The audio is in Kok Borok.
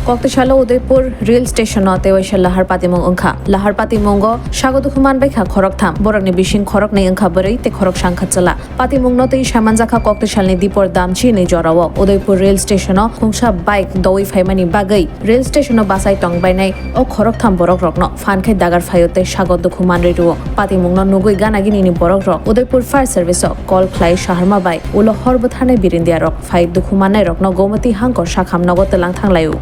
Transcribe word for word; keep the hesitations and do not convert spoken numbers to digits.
Koktisalo Udaipur rail station-o teiwaisa lahar patimung wngkha. Lahar patimungo sago dukhu manbaikha khoroktham, borokni bising khoroknwi wngkha bwrwi tei khoroksa wngkha chwla. Patimungno twi saimanjakha Koktisalni Dipor Damchi hinwi jorao Udaipur rail station-o khungsa bike dowi phaimani bagwi rail station-o bachai tongbainai o khoroktham borokrokno phan khai dagar phaio tei sago dukhu manwi rwo. Patimungno nugwi gana ginini borokrok Udaipur Fire Service-o call khlai saharma bai ulo hor bwtharnai birindiarok phai dukhu mannairokno Gomati Hangkor sakham nogo twlang thanglaio.